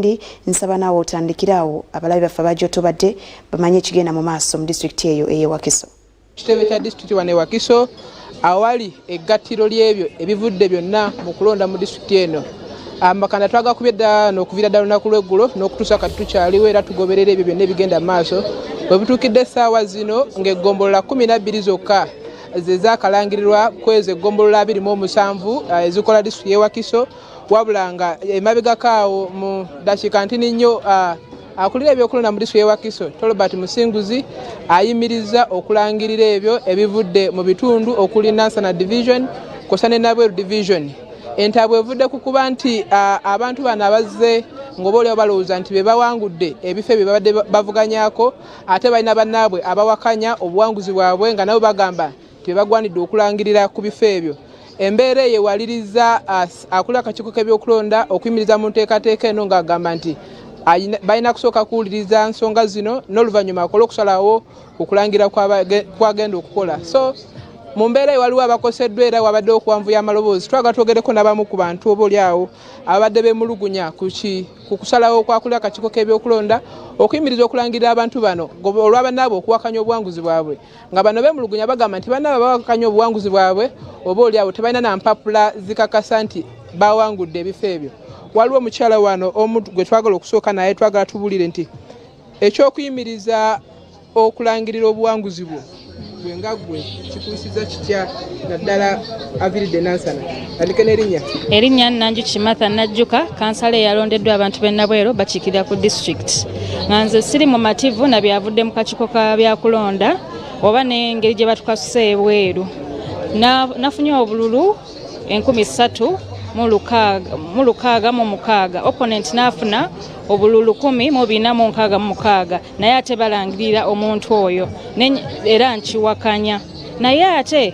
Wendi, nsaba naawe otandikire awo, abalabi baffe abajja otubadde bamanye ekigenda mu maaso mu disitulikiti eyo ey'e Wakiso. Kitebe kya disitulikiti wano e Wakiso, awali eggattiro ly'ebyo ebivudde byonna mu kulonda mu disitulikiti eno. Amakanda twagakubye ddala n'okuviira ddala olunaku lw'eggulo n'okutuusa kati tukyaliwo, era tugoberera ebyo byonna ebigenda mu maaso. Bwe bituukidde essaawa zino ng'eggombolola 12 zokka ze zaakalangirirwa ku ezo eggombolola 27 ezikola disitulikiti y'e Wakiso. Wabula nga emabegako awo mu ddakiika ntini nnyo, akulira ebyokulonda mu disitulikiti y'e Wakiso, Tolbert Musinguzi, ayimiriza okulangirira ebyo ebivudde mu bitundu okuli Nansana Division kw'ossa ne Nabweru Division. Entabwe evudde ku kuba nti abantu bano abazze ng'oba oliawo balowooza nti be bawangudde ebifo ebyo babadde bavuganyako, ate balina bannaabwe abawakanya obuwanguzi bwabwe nga nabo bagamba nti be bagwanidde okulangirira ku bifo ebyo. Embeera eyo ewaliriza akulira akakiiko k'ebyokulonda okuyimiriza mu nteekateeka eno, ng'agamba nti balina kusooka kuwuliriza nsonga zino n'oluvannyuma akole okusalawo ku kulangira kwagenda okukola. So mu mbeera eyo waliwo abakoseddwa era wabaddewo okuwanvuya amaloboozi. Twagala twogereko n'abamu ku bantu oba oli awo ababadde beemulugunya ku kusalawo kwakulira akakiiko k'ebyokulonda okuyimiriza okulangirira abantu bano olw'abannaabwe okuwakanya obuwanguzi bwabwe, nga bano beemulugunya bagamba nti bannaabwe bawakanya obuwanguzi bwabwe oba oli awo tebalina na mpapula zikakasa nti bawangudde ebifo ebyo. Waliwo omukyala wano omu gwe twagala okusooka naye, twagala tubulire nti ekyokuyimiriza okulangirira obuwanguzi bwo gwe nga gwe kikuusiza kitya, naddala aviridde Nansana? Tandike n'erinnya. Erinnya Nanjuki Martha Najjuka, kansala eyalondeddwa abantu b'e Nabweru, bakiikirira ku district. Nga nze siri mumativu na byavudde mu kakiiko ka byakulonda oba n'engeri gye batukasuse ebweru. Nafunye obululu 3666, opponent n'afuna obululu 10466, naye ate balangirira omuntu oyo era nkiwakanya. Naye ate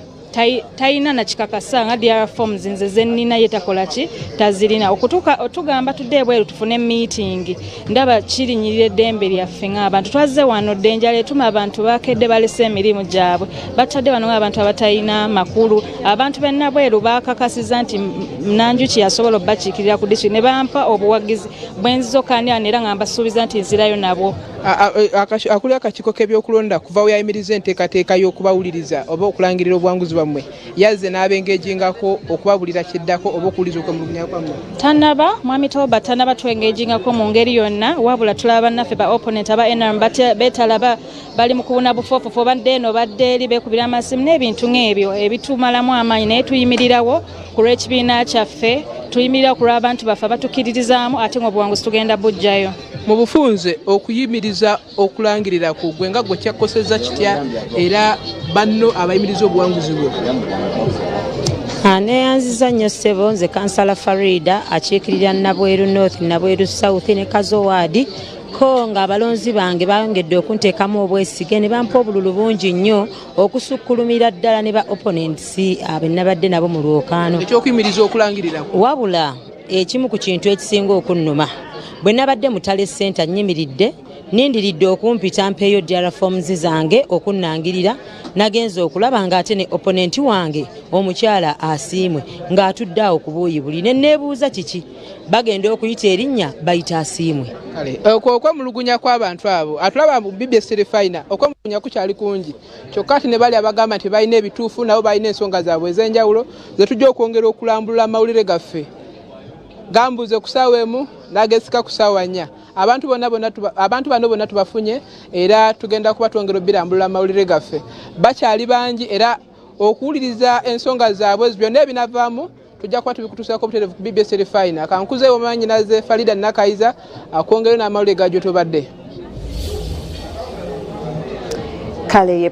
talina nakikakasa nga DR forms nze zennina ye takola ki, tazirina. Okutuuka otugamba tudde ebweru tufune meeting, ndaba kirinyirira eddembe lyaffe ng'abantu. Twazze wano dde, enjala etuma, abantu bakedde, balese emirimu gyabwe, batadde wano ng'abantu abatalina makulu. Abantu b'e Nabweru bakakasiza nti Nanjuki yasobola obbakiikirira ku district ne bampa obuwagizi bwenzizokanira, era nga mbasuubiza nti nzirayo nabwo. Akulira akakiiko k'ebyokulonda, kuva we yayimiriza enteekateeka y'okubawuliriza oba okulangirira obuwanguzi bwammwe, yazze n'abengejingako okubabulira kiddako oba okuwuliriza okwemulugunya kwammwe? Tanaba, mwami Toba tanaba twengejingako mu ngeri yonna. Wabula tulaba bannaffe ba opponent aba NRM beetalaba bali mu kubuna bufoofofo, badde eno badde eri, beekubira amasimu n'ebintu ng'ebyo ebitumalamu amaanyi. Naye tuyimirirawo ku lw'ekibiina kyaffe, tuyimirirawo ku lw'abantu baffe abatukkiririzaamu, ate ng'obuwanguzi tugenda buggyayo. Mu bufunze, okuyimiriza okulangirira ku gwe nga gwe kyakosezza kitya era banno abayimiriza obuwanguzi bwo? Neeyanziza nnyo ssebo. Nze kansala Farida, akiikirira Nabweru North, Nabweru South ne Kazo Ward. Ko ng'abalonzi bange bayongedde okunteekamu obwesige ne bampa obululu bungi nnyo okusukkulumira ddala ne ba opponents abe nabadde nabo mu lwokaano. Ekyokuyimiriza okulangirira ku Wabula ekimu ku kintu ekisinga okunnuma, bwe nabadde mu tally center nnyimiridde nindiridde okumpita mpeeyo DR forms zange okunnangirira, nagenze okulaba ng'ate ne opponent wange omukyala Asiimwe ng'atudde awo ku buuyi buli, ne neebuuza kiki bagenda okuyita erinnya bayita Asiimwe. Kale okwo okwemulugunya kw'abantu abo atulaba mu BBS Terefayina, okwemulugunya kukyali kungi. Kyokka ate ne bali abagamba nti balina ebituufu, nabo balina ensonga zaabwe ez'enjawulo ze tujja okwongera okulambulula. Amawulire gaffe gambuze ku ssaawa 1 n'agesika ku ssaawa 4. Abantu bonna bonna abantu bano bonna tubafunye era tugenda kuba twongera obirambulula. Amawulire gaffe bakyali bangi era okuwuliriza ensonga zaabwe byonna ebinavaamu tujja kuba tubikutuusako butereevu ku BBS Terefayina. Kankuze omanyinaze Farida Nakayiza akwongereyo n'amawulire ga gyotobadde. Kale ye.